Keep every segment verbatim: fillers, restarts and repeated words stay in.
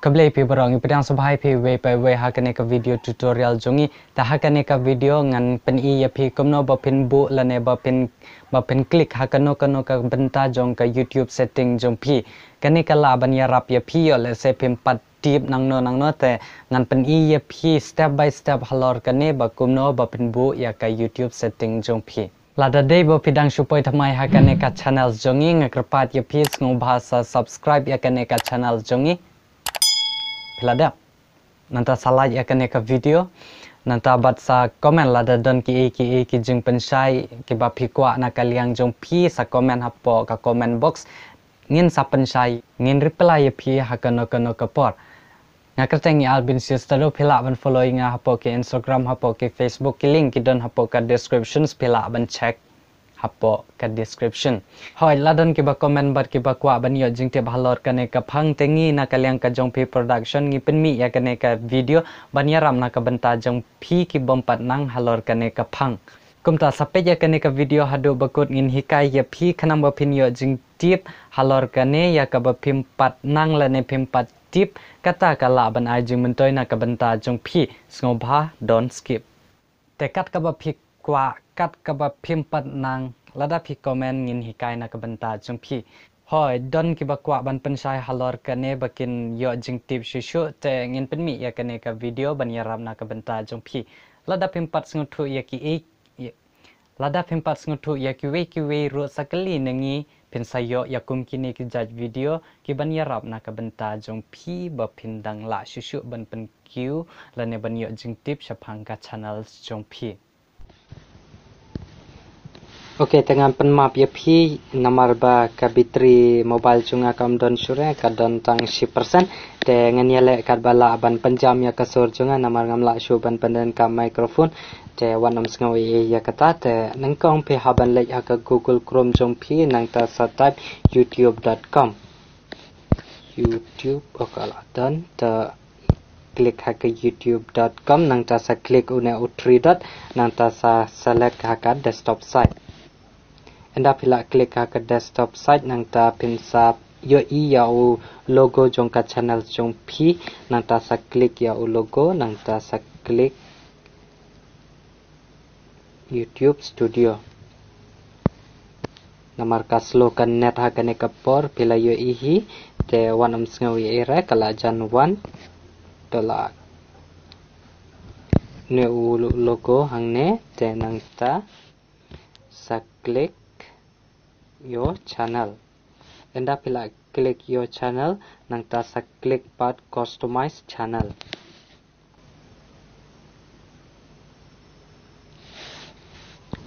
Khublei phi baroh, ngi pdiang sngewbha ïa phi wei pa wei ha kane ka video tutorial jong ngi. Te ha kane ka video ngan pyni ïa phi kumno ba phin buh lane ba phin, ba phin click ha kano kano ka bynta jong ka YouTube setting jong phi. Kane ka lah ban ïarap ïa phi ïoh lehse phim pat tip nangno nangno, te ngan pyni ïa phi step by step halor kane ba kumno ba phin buh ïa ka YouTube setting jong phi. Lada dei ba phi dang shu poi thymmai ha kane ka channel jong ngi, nga kyrpad ïa phi sngewbha sa subscribe ïa kane ka channel jong ngi. Phi la dep? Nangta sa like ïa kane ka video. Nangta bad sa comment lada don ki ei ki ei ki jingpynshai kiba phi kwah na ka liang jong phi, sa comment hapoh ka comment box. Ngin sa pynshai, ngin reply ïa phi ha kano kano ka por. Nga kyrteng i Albin Siustado, phi lah ban follow ïa nga hapoh ki Instagram, hapoh ki Facebook, ki link ki don hapoh ka description, phi lah ban check hapoh ka description. Hooid, la don kiba comment bad kiba kwah ban ïoh jingtip halor kane ka phang, te ngi na ka liang ka Jong Phi Production ngi pynmih ïa kane ka video ban ïarap na ka bynta jong phi ki bym pat nang halor kane ka phang. Kumta sa peit ïa kane ka video haduh ba kut, ngin hikai ïa phi khnang ba phin ïoh jingtip halor kane, ïa kaba phim pat nang lane phim pat tip, kata ka lah ban ai jingmyntoi na ka bynta jong phi. Sngewbha don't skip. Te kat kaba phi kwah, kat kaba phim pat nang, lada phi comment ngin hikai na ka bynta jong phi. Hooid, don kiba kwah ban pynshai halor kane ba kin ïoh jingtip shuh shuh, te ngin pynmih ïa kane ka video ban ïarap na ka bynta jong phi. Lada phim pat sngewthuh ïa ki ei, ïa, lada phim pat sngewthuh ïa kiwei kiwei ruh, sa kylli na ngi, phin sa ïoh ïa kum kine ki jait video kiban ïarap na ka bynta jong phi ba phin dang lah shuh shuh ban pynkiew lane ban ïoh jingtip shaphang ka channel jong phi. Ok, te ngan pynmap ïa phi namar ba ka battery mobile jong nga kam don shuh re, ka don tang shi percent. Te ngan ïaleh katba lah ban pynjam ïa ka sur jong nga namar ngam lah shuh ban pyndonkam microphone. Te wat nym sngew ei ei ïa kata, te nyngkong phi hap ban leit ha ka Google Chrome jong phi, nangta sa type youtube dot com. YouTube, ok, la don, te click ha ka youtube dot com, nangta sa click une u three dot, nangta sa select ha ka desktop site. Ynda phi la click ha ka desktop site, nangta phin sa ïohi ïa u logo jong ka channel jong phi, nangta sa click ïa u logo, nangta sa click YouTube Studio. Namar ka slow ka net ha kane ka por, phi la ïohi hi, te wat nym sngew ei ei re, ka la jan wan, te la ne u logo hangne, te nangta sa click your channel. Ynda phi la click your channel, nangta sa click pat customize channel.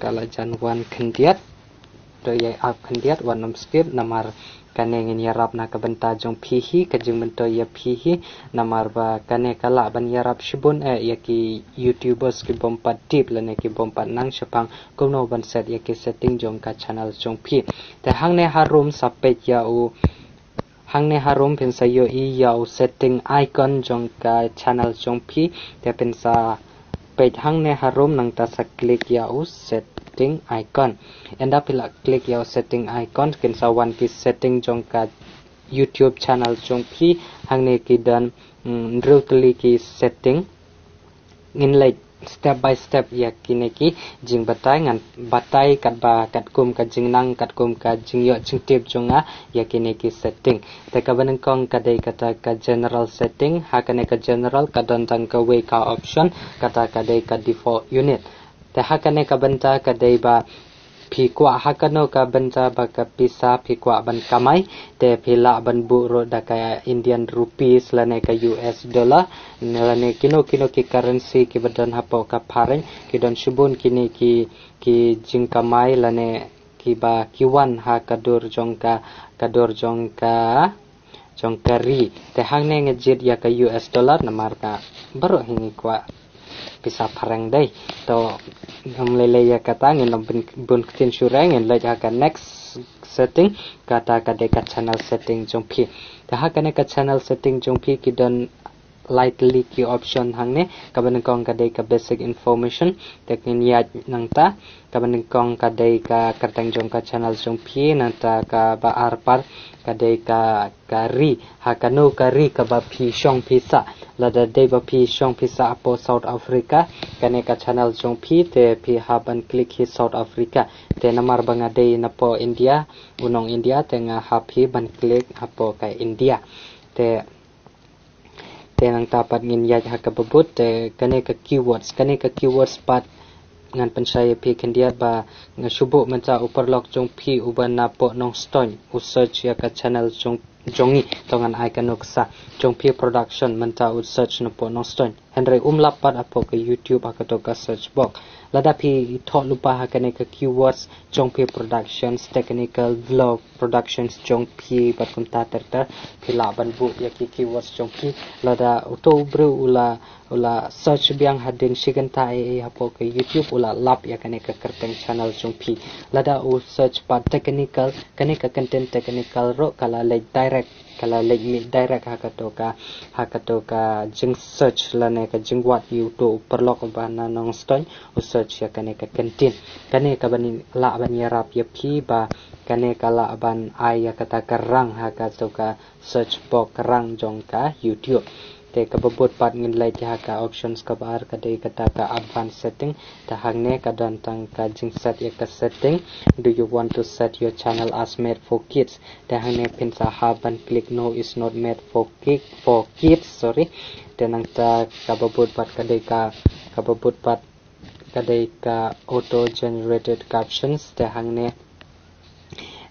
Ka la jan wan khyndiat, to ïai ap khyndiat, wat nym skip, namar kane ngin ïarap na ka bynta jong phi hi, ka jingmyntoi ïa phi hi, namar ba kane ka lah ban ïarap shibun eh ïa ki YouTubers ki bym pat tip lane ki bym pat nang shaphang kumno ban set ïa ki setting jong ka channel jong phi. Te hangne harum sa peit ïa u, hangne harum phin sa ïohi ïa u setting icon jong ka channel jong phi. Te phin sa peit hangne harum, nangta sa click ïa u setting icon. Ynda phi la click ïa u setting icon, kin sa wan ki setting jong ka YouTube channel jong phi. Hangne ki don, mm, hynriew tylli ki setting. Ngin leit step by step ïa kine ki jingbatai, ngan batai katba katkum ka jingnang, katkum ka jingïoh jingtip jong nga ïa kine ki setting. Te kaba nyngkong ka dei kata ka general setting, ha kane ka general ka don tang kawei ka option, kata ka dei ka default unit. Te ha kane ka bynta ka dei ba phi kwah ha kano ka bynta ba ka pisa phi kwah ban kamai, te phi lah ban buh ruh da ka Indian rupees lane ka U S dollar, lane kino kino ki currency kiba don hapoh ka phareng, ki don shibun kine ki, ki jingkamai lane kiba ki wan ha ka dur jong ka, ka dur jong ka jong ka ri. Te hangne nga jied ïa ka U S dollar namar ka baroh hi ngi kwah pisa phareng dei. To ngam lei lei ïa kata, ngin ym bun, bun ktien shuh re, ngin leit ha ka next setting, kata ka dei ka channel setting jong phi. Te ha kane ka channel setting jong phi ki don lai tylli ki option hangne. Kaba nyngkong ka dei ka basic information, te ngin ïaid nangta. Kaba nyngkong ka dei ka kyrteng jong ka channel jong phi, nangta kaba ar pat ka dei ka, ka ri, ha kano ka ri kaba phi shong phi sah. Lada dei ba phi shong phi sah hapoh South Africa, kane ka channel jong phi te phi hap ban click hi South Africa. Te namar ba nga dei napoh India, u nong India, te nga hap hi ban click hapoh ka India. Te Te nangta pat ngin ïaid ha kaba bud, te kane ka keywords, kane ka keywords pat ngan pynshai ïa phi khyndiat ba nga shu buh mynta u paralok jong phi uba napoh Nongstoiñ, u search ïa ka channel jong, jong ngi, to ngan ai ka nuksa, jong phi production mynta u search napoh Nongstoiñ. Hynrei um lap pat hapoh ka YouTube ha kato ka search box. Lada phi thoh lypa ha kane ka keywords jong phi productions, technical vlog productions jong phi bad kumta ter ter, phi lah ban buh ïa ki keywords jong phi. Lada uto u briew u la, u la search biang hadien shi kynta ei ei hapoh ka YouTube, u la lap ïa kane ka kyrteng channel jong phi. Lada u search pat technical, kane ka content technical ruh ka la leit direct, ka la leit mih direct ha kato ka, ha kato ka jing search lane ka jingwad ïa uto u paralok uba na Nongstoiñ, u search ïa kane ka content. Kane ka ban lah ban ïarap ïa phi ba kane ka lah ban ai ïa kata ka rank ha kato ka search box, ka rank jong ka YouTube. Te kaba bud pat ngin leit ha ka options kaba ar, ka dei kata ka advanced setting. Te hangne ka don tang ka jingset ïa ka setting. Do you want to set your channel as made for kids? Te hangne phin sa hap ban click no, is not made for kids, for kids, sorry. Te nangta kaba bud pat ka dei ka, kaba bud pat ka dei ka auto generated captions. Te hangne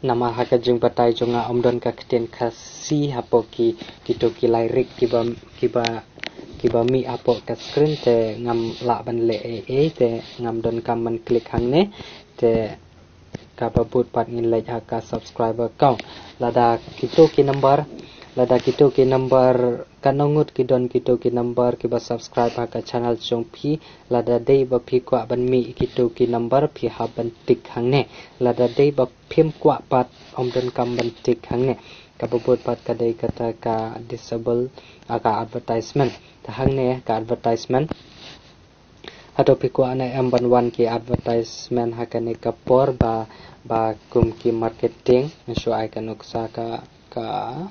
namar ha ka jingbatai jong nga um don ka ktien Khasi hapoh ki, kito ki lyric kiba, kiba, kiba mih hapoh ka screen, te ngam lah ban leh ei ei, te ngam donkam ban click hangne. Te kaba bud pat ngin leit ha ka subscriber count. Lada kito ki number, lada kito ki number, katno ngut ki don kito ki number kiba subscribe ha ka channel jong phi. Lada dei ba phi kwah ban mih kito ki number, phi hap ban tick hangne. Lada dei ba phim kwah pat, um donkam ban tick hangne. Kaba bud pat ka dei kata ka disable, ah, ka advertisement. Te hangne ka advertisement, hato phi kwah ne em ban wan ki advertisement ha kane ka por ba, ba kum ki marketing, nga shu ai ka nuksa ka, ka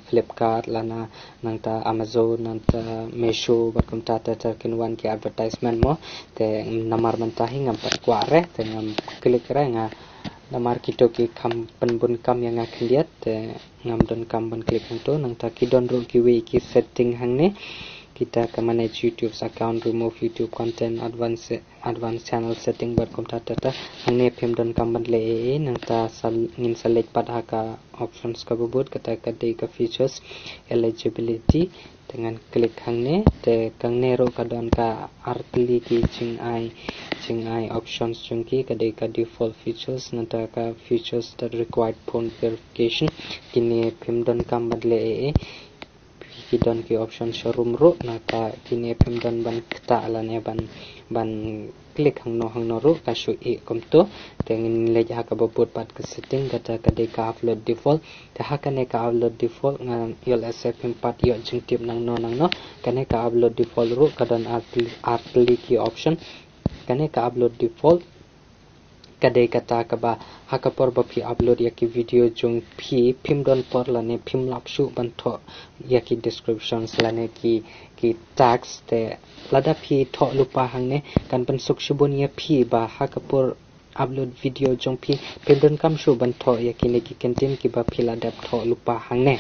Flipkart lane nangta Amazon, nangta Meesho bad kumta ter ter kin wan ki advertisement mo. Te namar mynta hi ngam pat kwah re, te ngam click re nga, namar kito ki kham pynbun kam ïa nga khyndiat, te ngam donkam ban click hangto. Nangta ki don ruh kiwei ki setting hangne. Kita ka manage YouTube's account, remove YouTube content, advance, advance channel setting bad kumta ter ter. Hangne phim donkam ban leh ei ei, nangta sa, ngin sa leit pat ha ka options kaba bud, kata ka dei ka features, eligibility. Te ngan click hangne, te hangne ruh ka don ka ar tylli ki jingai, jingai options jong ki, ka dei ka default features, nangta ka features that required phone verification. Kine phim donkam ban leh ei ei. Ki don ki option showroom ruh, nangta kine phim don ban ktah lane ban, ban click hangno hangno ruh, ka shu ih kumto. Te ngin leit ha kaba bud pat ka setting, kata ka dei ka upload default. Te ha kane ka upload default, ngan ïoh lehse phim pat ïoh jingtip nangno nangno. Kane ka upload default ruh ka don ar tylli, ar tylli ki option. Kane ka upload default ka dei kata kaba ha ka por ba phi upload ïa ki video jong phi, phim don por lane phim lap shuh ban thoh ïa ki descriptions lane ki, ki tags. Te lada phi thoh lypa hangne, kan pynsuk shibun ïa phi ba ha ka por upload video jong phi, phim donkam shuh ban thoh ïa kine ki kyntien kiba phi la dep thoh lypa hangne.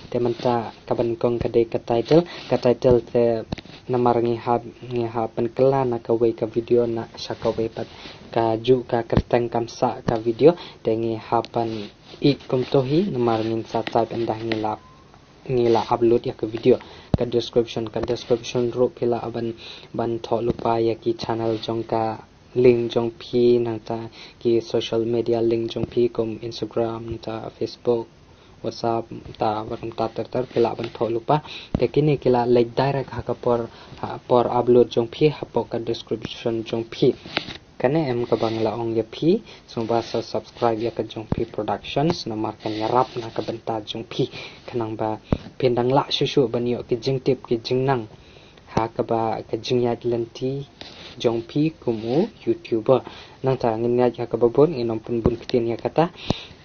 Te mynta kaba nyngkong ka dei ka title, ka title te namar ngi hap, ngi hap pynkylla na kawei ka video na sha kawei pat kajuh ka kyrteng kam sah ka video, te ngi hap ban ih kumto hi, namar ngin sa type ynda ngi la, ngi la upload ïa ka video. Ka description, ka description ruh phi lah ban, ban thoh lypa ïa ki channel jong ka, link jong phi, nangta ki social media link jong phi kum Instagram, nangta Facebook, WhatsApp, ta bad kumta ter ter phi lah ban thoh lypa. Te kine ki la leit direct ha ka por, ha por upload jong phi, hapoh ka description jong phi. Kane em kaba nga la ong ïa phi, sngewbha sa subscribe ïa ka Jong Phi Productions, namar kan ïarap na ka bynta jong phi. Khnang ba phin dang lah shuh shuh ban ïoh ki jingtip ki jingnang ha kaba ka jingïaid lynti jong phi kum u YouTuber. Nangta ngin ïaid ha kaba bud, ngin ym pynbun ktien ïa kata.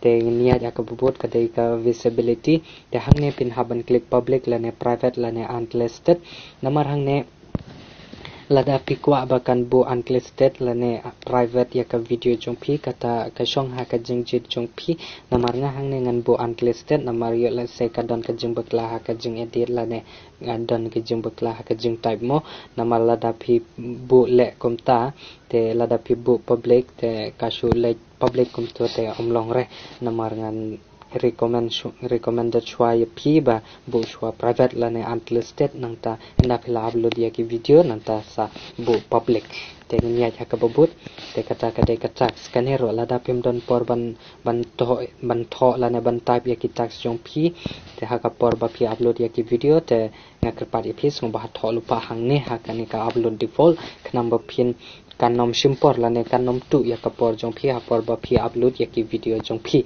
Te ngin ïaid ha kaba bud ka dei ka visibility. Te hangne phin hap ban click public lane private lane unlisted. Namar hangne lada phi kwah ba kan buh unlisted lane private ïa ka video jong phi, kata ka shong ha ka jingjied jong phi. Namar nga hangne ngan buh unlisted namar ïoh lehse ka don ka jingbakla ha ka jingedit lane, ah, don ka jingbakla ha ka jingtype mo. Namar lada phi buh leh kumta, te lada phi buh public te ka shu leh public kumta te ym long re. Namar ngan recommend shu-, recommended shuwa ïa phi ba buh shuwa private lane unlisted, nangta ynda phi la upload ïa ki video nangta sa buh public. Te ngin ïaid ha kaba bud. Te kata ka dei ka tax. Kane ruh lada phim don por ban, ban thoh, ban thoh lane ban type ïa ki tax jong phi, te ha ka por ba phi upload ïa ki video te nga kyrpad ïa phi sngewbha thoh lypa hangne ha kane ka upload default, khnang ba phin kan ym shim por lane kan ym tuh ïa ka por jong phi ha por ba phi upload ïa ki video jong phi.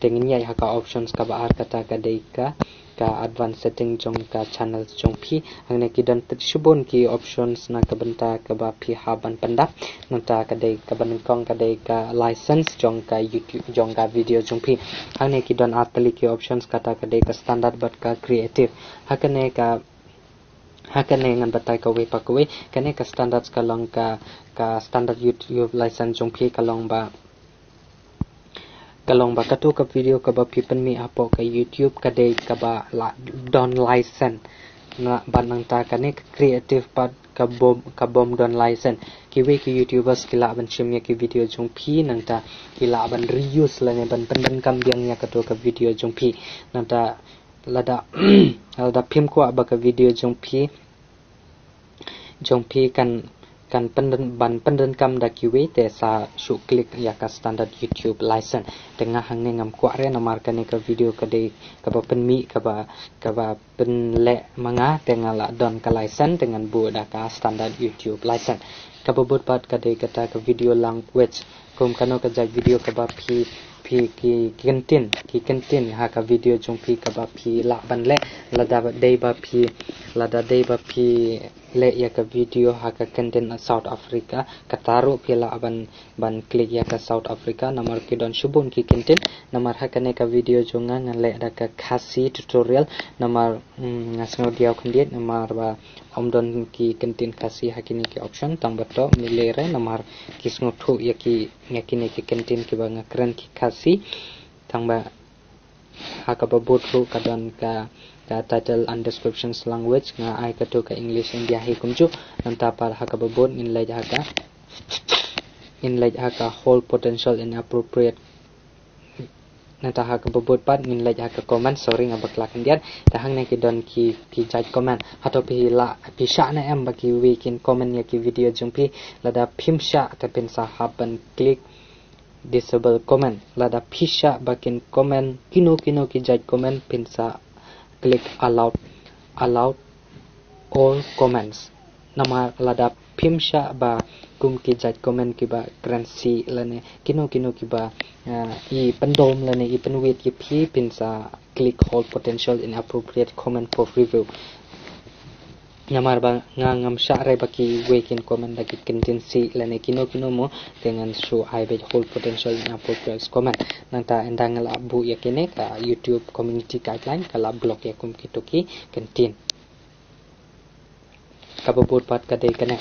Te ngin ïaid ha ka options kaba ar, kata ka dei ka, ka advanced setting jong ka channel jong phi. Hangne ki don shibun ki options na ka bynta kaba phi hap ban pyndap. Nangta ka dei kaba nyngkong ka dei ka license jong ka YouTube, jong ka video jong phi. Hangne ki don ar tylli ki options, kata ka dei ka standard bad ka creative. Ha kane ka, ha kane ngan batai kawei pa kawei. Kane ka standard ka long ka, ka standard YouTube license jong phi ka long ba, ka long ba kato ka video kaba phi pynmih hapoh ka YouTube ka dei kaba la don license. Na bad nangta kane ka creative pat ka bym, ka bym don license. Kiwei ki YouTubers ki lah ban shim ïa ki video jong phi, nangta ki lah ban reuse lane ban pyndonkam biang ïa kato ka video jong phi. Nangta lada, lada phim kwah ba ka video jong phi, jong phi kan, kan pyndon, ban pyndonkam da kiwei, te sa shu click ïa ka standard YouTube license. Te nga hangne ngam kwah re namar kane ka video ka dei kaba pynmih, kaba, kaba pynleh ma nga, te nga la don ka license, te ngan buh da ka standard YouTube license. Kaba bud pat ka dei kata ka video language. Kum kano ka jait video kaba phi, phi ki kyntien, ki kyntien ha ka video jong phi kaba phi lah ban leh. Lada dei ba phi, lada dei ba phi leh ïa ka video ha ka kyntien South Africa, kata ruh phi lah ban, ban click ïa ka South Africa, namar ki don shibun ki kyntien. Namar ha kane ka video jong nga ngan leh da ka Khasi tutorial, namar, mm, nga sngew diaw khyndiat namar ba ym don ki kyntien Khasi ha kine ki option, tang ba to mih lei re namar ki sngewthuh ïa ki, ïa kine ki kyntien kiba nga kren ki Khasi. Tang ba ha kaba bud ruh ka don ka, ka title and descriptions language, nga ai kato ka English India hi kumjuh. Nangta pat ha kaba bud ngin leit ha ka, ngin leit ha ka hold potential inappropriate. Nangta ha kaba bud pat ngin leit ha ka comment, sorry nga bakla khyndiat. Te hangne ki don ki, ki jait comment. Hato phi lah, phi shah ne em ba kiwei kin comment ïa ki video jong phi? Lada phim shah te phin sa hap ban click disable comment. Lada phi shah ba kin comment kino kino ki jait comment, phin sa click allow, allow all comments. Namar lada phim shah ba kum ki jait comment kiba kren sih lane kino kino kiba, ah, i pyndom lane i pynwit ïa phi, phin sa click hold potential inappropriate comment for review. Namar ba nga ngam shah re ba kiwei kin comment da ki kyntien sih lane kino kino mo, te ngan shu ai beit hold potential inappropriate comment. Nangta ynda nga la buh ïa kine, ka YouTube community guideline ka la block ïa kum kito ki kyntien. Kaba bud pat ka dei kane.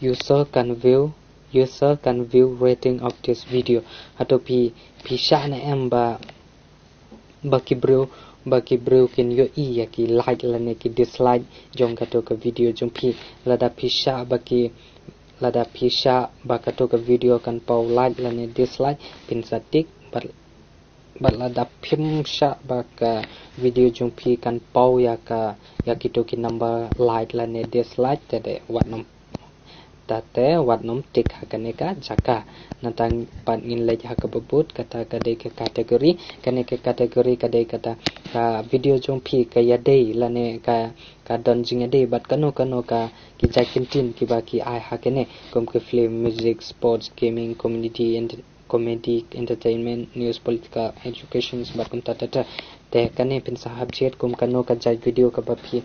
User can view, user can view rating of this video. Hato phi, phi shah ne em ba, ba ki briew, ba ki briew kin ïohi ïa ki like lane ki dislike jong kato ka video jong phi? Lada phi shah ba ki, lada phi shah ba kato ka video kan paw like lane dislike, phin sa tick. Bad, bad lada phim shah ba ka video jong phi kan paw ïa ka, ïa kito ki number like lane dislike, te dei wat nym, te dei wat nym tick ha kane ka jaka. Nangta pat ngin leit ha kaba bud, kata ka dei ka category. Kane ka category ka dei kata ka video jong phi ka ïadei lane ka, ka don jingïadei bad kano kano ka ki jait kyntien kiba ki ai ha kane, kum ki film, music, sports, gaming, community, ent-, comedy, entertainment, news, political, education bad kumta ter ter. Te kane phin sa hap jied kum kano ka jait video kaba phi,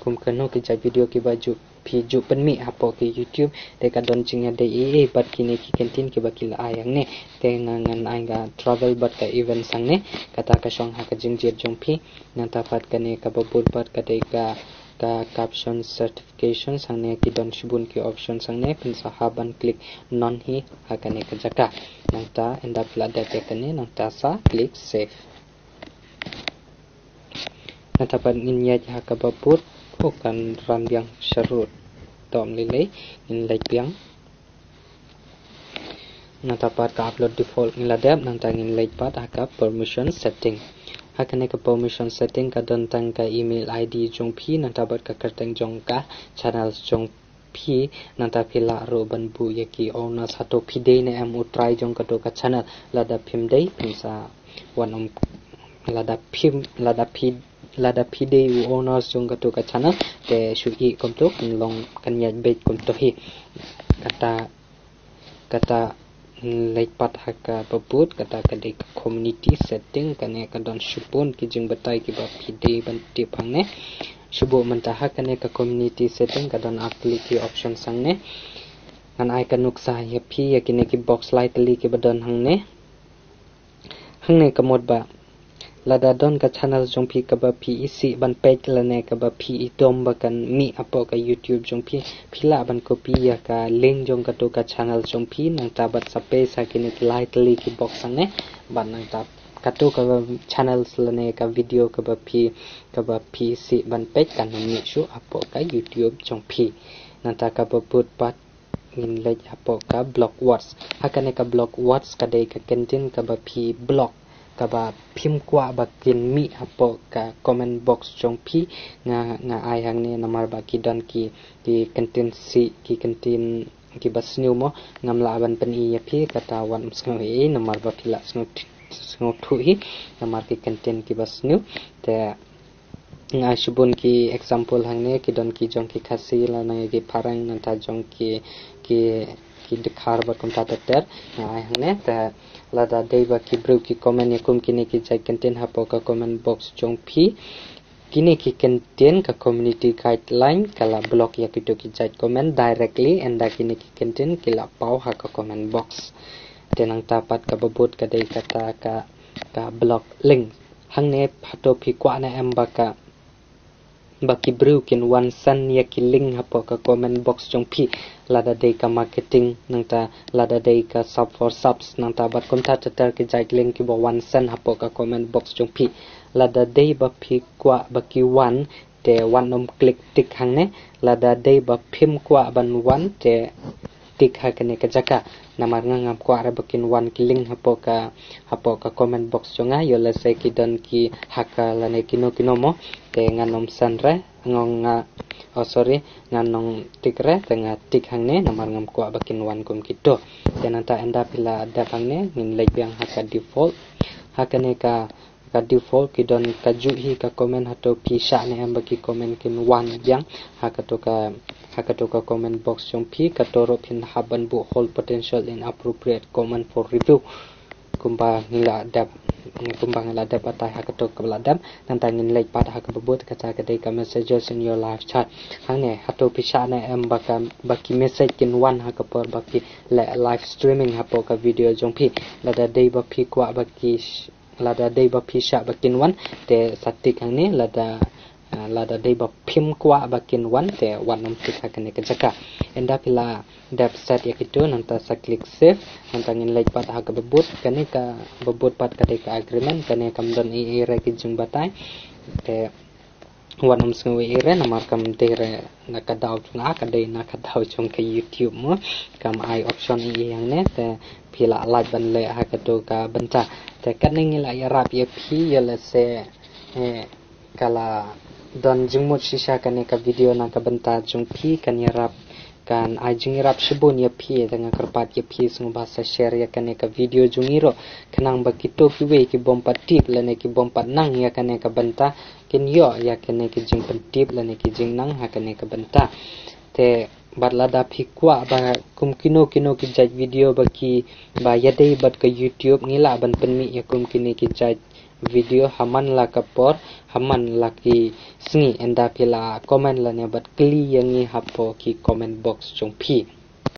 kum kano ka jait video kiba ju phi ju pynmih hapoh ka YouTube, te ka don jingïadei ei ei bad kine ki kyntien kiba ki la ai hangne. Te nga ngan ai ka travel bad ka event hangne, kata ka shong ha ka jingjied jong phi. Nangta pat kane kaba bud pat ka dei ka, ka caption certification, hangne ki don shibun ki option hangne, phin sa hap ban click none hi ha kane ka jaka. Nangta ynda phi la dep ïa kane, nangta sa click save. Nangta pat ngin ïaid ha kaba bud, oh kan ran biang sharud. Tom lei lei, ngin leit biang. Nangta pat ka upload default ngin la dep, nangta ngin leit pat ha ka permission setting. Ha kane ka permission setting ka don tang ka email I D jong phi, nangta pat ka kyrteng jong ka channel jong phi, nangta phi lah ruh ban buh ïa ki owners, hato phi dei ne em u trai jong kato ka channel. Lada phim dei, phin sa wan ym, lada phim, lada phi, lada phi dei u owners jong kato ka channel, te shu ïeh kumto, kan long kan ïaid beit kumto hi. Kata, kata leit pat ha kaba bud, kata ka dei ka community setting, kane ka don shibun ki jingbatai kiba phi dei ban tip hangne. Shu buh mynta ha kane ka community setting, ka don ar tylli ki option hangne. Ngan ai ka nuksa ïa phi ïa kine ki box lai tylli kiba don hangne. Hangne ka mut ba lada don ka channel jong phi kaba phi isih ban peit lane kaba phi i dom ba kan mih hapoh ka YouTube jong phi, phi lah ban copy ïa ka link jong kato ka channel jong phi, nangta bad sa paste ha kine ki lai tylli ki box hangne, bad nangta kato ka channels lane ka video kaba phi, kaba phi isih ban peit kan mih shuh hapoh ka YouTube jong phi. Nangta kaba bud pat ngin leit hapoh ka block words. Ha kane ka block words ka dei ka kyntien kaba phi block, kaba phim kwah ba kin mih hapoh ka comment box jong phi. Nga, nga ai hangne namar ba ki don ki, ki kyntien sih, ki kyntien kiba sniew mo, ngam lah ban pyni ïa phi, kata wat ym sngew ei ei namar ba phi lah sngew, sngewthuh hi namar ki kyntien kiba sniew. Te nga ai shibun ki example hangne, ki don ki jong ki Khasi lane ki Phareng, nangta jong ki, ki, ki Dkhar bad kumta ter ter. Nga ai hangne, te lada dei ba ki briew ki comment ïa kum kine ki jait kyntien hapoh ka comment box jong phi, kine ki kyntien ka community guideline ka la block ïa kito ki jait comment directly, ynda kine ki kyntien ki la paw ha ka comment box. Te nangta pat kaba bud ka dei kata ka, ka block link. Hangne hato phi kwah ne em ba ka, ba ki briew kin wan send ïa ki link hapoh ka comment box jong phi, lada dei ka marketing, nangta lada dei ka sub for subs, nangta bad kumta ter ter ki jait link kiba wan send hapoh ka comment box jong phi. Lada dei ba phi kwah ba ki wan, te wat nym click tick hangne. Lada dei ba phim kwah ban wan, te tick ha kane ka jaka. Namar nga ngam kwah re ba kin wan ki link hapoh ka, hapoh ka comment box jong nga, ïoh lehse ki don ki hacker lane kino kino mo, te ngan ym send re, nga ong nga, oh sorry, ngan ym tick re, te nga tick hangne namar ngam kwah ba kin wan kum kito. Te nangta ynda phi la dep hangne, ngin leit biang ha ka default. Ha kane ka, ka default ki don kajuh hi ka comment, hato phi shah ne em ba ki comment kin wan biang ha kato ka, ha kato ka comment box jong phi. Kato ruh phin hap ban buh hold potential inappropriate comment for review. Kumba ngi la dep, kumba ngi la dep batai ha kato kaba la dep. Nangta ngin leit pat ha kaba bud, kata ka dei ka messages in your live chat. Hangne hato phi shah ne em ba ka, ba ki message kin wan ha ka por ba phi leh live streaming hapoh ka video jong phi. Lada dei ba phi kwah ba ki sh-, lada dei ba phi shah ba kin wan, te sa tick hangne, lada, ah, lada dei ba phim kwah ba kin wan, te wat nym tick ha kane ka jaka. Ynda phi la dep set ïa kito, nangta sa click save. Nangta ngin leit pat ha kaba bud, kane kaba bud pat ka dei ka agreement, kane kam don ei ei re ki jingbatai. Te wat nym sngew ei ei re namar kam dei re na ka daw jong nga, ka dei na ka daw jong ka YouTube mo. Kam ai option ei ei hangne, te phi lah lait ban leh ha kato ka bynta. Te katne ngi la ïarap ïa phi, ïoh lehse, eh, ka la don jingmut shisha kane ka video na ka bynta jong phi, kan ïarap, kan ai jingïarap shibun ïa phi. Te nga kyrpad ïa phi sngewbha sa share ïa kane ka video jong ngi ruh, khnang ba kito kiwei ki bym pat tip lane ki bym pat nang ïa kane ka bynta, kin ïoh ïa kane ki jingpyntip lane ki jingnang ha kane ka bynta. Te bad lada phi kwah ba kum kino kino ki jait video ba ki, ba ïadei bad ka YouTube, ngi lah ban pynmih ïa kum kine ki jait video ha man la ka por, ha man la ki sngi. Ynda phi la comment lane bad kylli ïa ngi hapoh ki comment box jong phi.